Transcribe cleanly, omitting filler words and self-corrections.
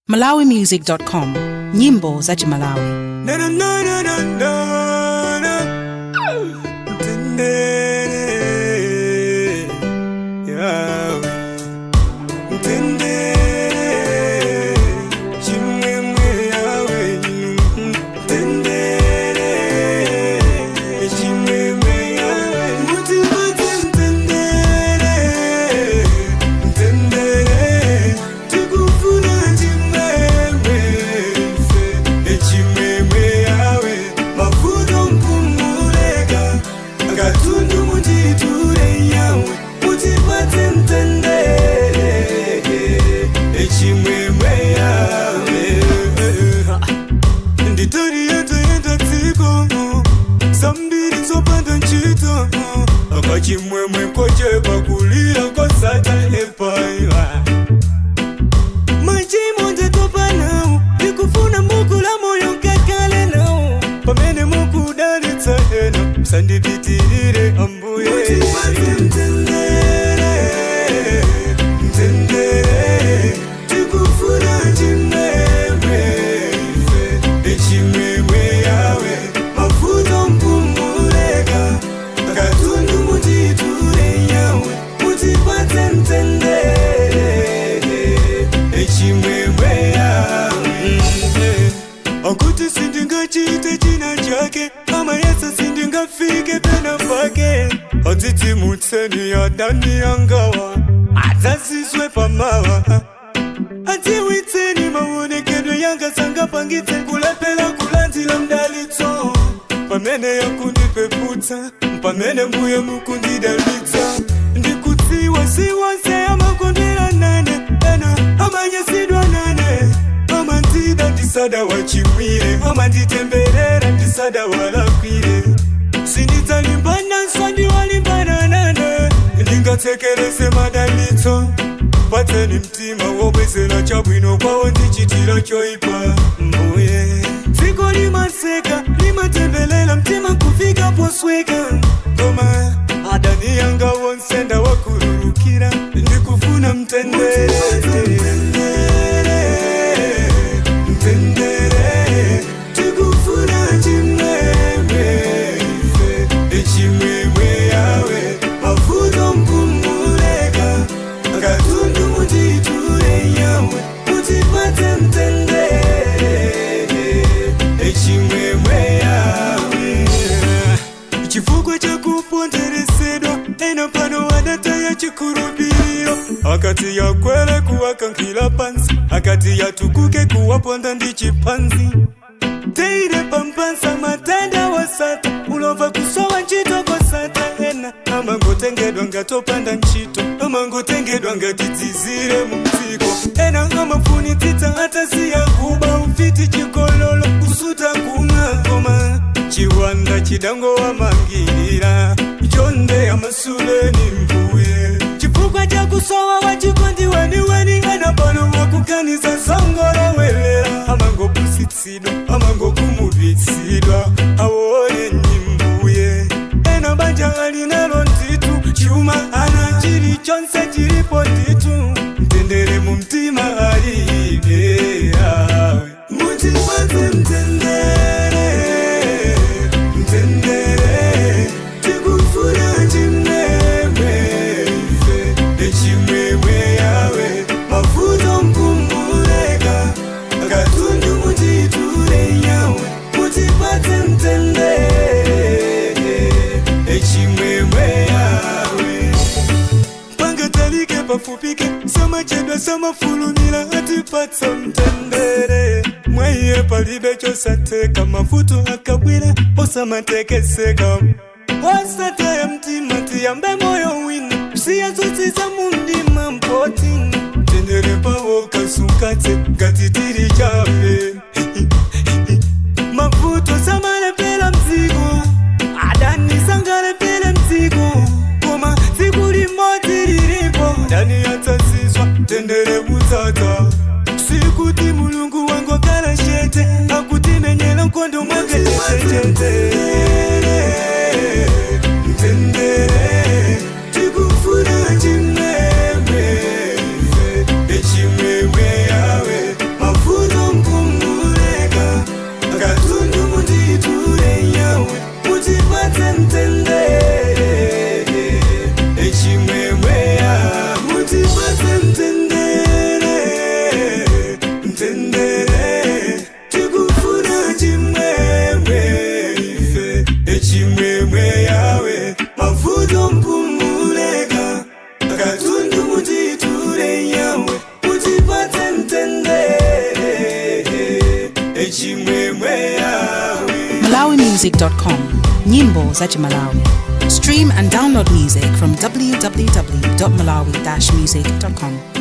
Malawimusic.com, nyimbo za Chimalawi. Na na na na na na na. Mtendere, yawe. Mtendere, chimwemwe yawe. Mtendere, chimwemwe yawe. Mutipate mtendere, mtendere. Tikufuna chimwemwe, ife chimwemwe yawe. Mavuto mpumuleka, katundu mutiture yawe. Mutipate mtendere, chimwemwe yawe. Nditori yenda yenda dziko, zambiri nzopanda ntchito, akachimwemwe kochepa kulira kosata epaiwa. Machimo ndatopa nawo, ndikufuna mukula moyo kakale nawo, pamene mukudalitsa ena musandipitirire ambuye. Mutipatse mtendere, mtendere, tikufuna chimwemwe, ife chimwemwe yawe. Mavuto mpumuleka, katundu mutiture yawe. Mutipatse mtendere, chimwemwe yawe. Akuti sindingachite china chake, ama yesa sindingafike pena pake. Adzitimutseni adani angawa, adzazizwe pamawa. Adziwitseni maonekedwe yanga sangapangitse kulepela kulandila mdalitso. Pamene yakundipeputsa, pamene mbuye mukundidalitsa. Ndikudziwa siwonse amakondwera nane, ena amanyasidwa nane. Amandida ndisada wachimwire, amanditemberera ndisada walakwire. Sindidzalimbana sandiwalimbana nane, ndingatsekerese madalitso. Patseni mtima wobwezera chabwino kwawo ndichitira choipa mbuye. Dziko limaseka limatembelela mtima kufika posweka, koma adani yanga wonse ndawakururukira. Ndikufuna mtendere, mtendere, mtendere, tikufuna chimwemwe, ife chimwemwe yawe. Mavuto mpumuleka, katundu mutiture yawe. Mutipatse mtendere, chimwemwe yawe. Chifukwa chakuponderesedwa ena pano adataya chikhulupiriro. Akati yakwere kuwakankhira pansi, akati yatukuke kuwaponda ndi chipanzi. Teire pampansa matenda wasata, ulova kusowa ntchito kosata. Ena amangotengedwa ngatopanda ntchito, amangotengedwa ngati dzizire mu mdziko. Ena amafunitsitsa atasiya kuba, ufiti, chikololo, kusuta, kumwa, koma chiwanda chidango wamangirira. Chonde amasuleni mbuye. Chifukwa chakusowa wachikondi weniweni, ena pano wakukanisa songolowelera. Amangopusitsidwa, amangokumudwitsidwa, aone nyimbuye. Ena banja alinalo nditu, chuma ana chilichonse chilipo nditu, mtendere mu mtima alibe yawe. Mutipatse mtendere, mtendere, tikufuna chimwemwe, ife chimwemwe yawe. Mavuto mpumuleka, katundu mutiture yawe. Mutipatse mtendere, chimwemwe yawe. Pangatalike pafupike, samachedwa samafulumira, atipatsa mtendere. Mwaiye palibe chosateka, mavuto akabwera osamatekeseka. Wasataya mtima tiyambe moyo wina, siya tsotsi za mundima mpoti. Mtendere pawo kasukatse ngati tiri chabe. Mavuto samalepela mdziko, adani sangalepele mdziko, koma tsiku limodzi lilipo adani atsazizwa, mtendere udzadza. Sikuti Mulungu wangokhala chete, akutimenyera nkhondo mwake chete. Mtendere, tikufuna chimwemwe, ife chimwemwe yawe. Mavuto malawi-music.com, nyimbo za Chimalawi. Stream and download music from www.malawi-music.com.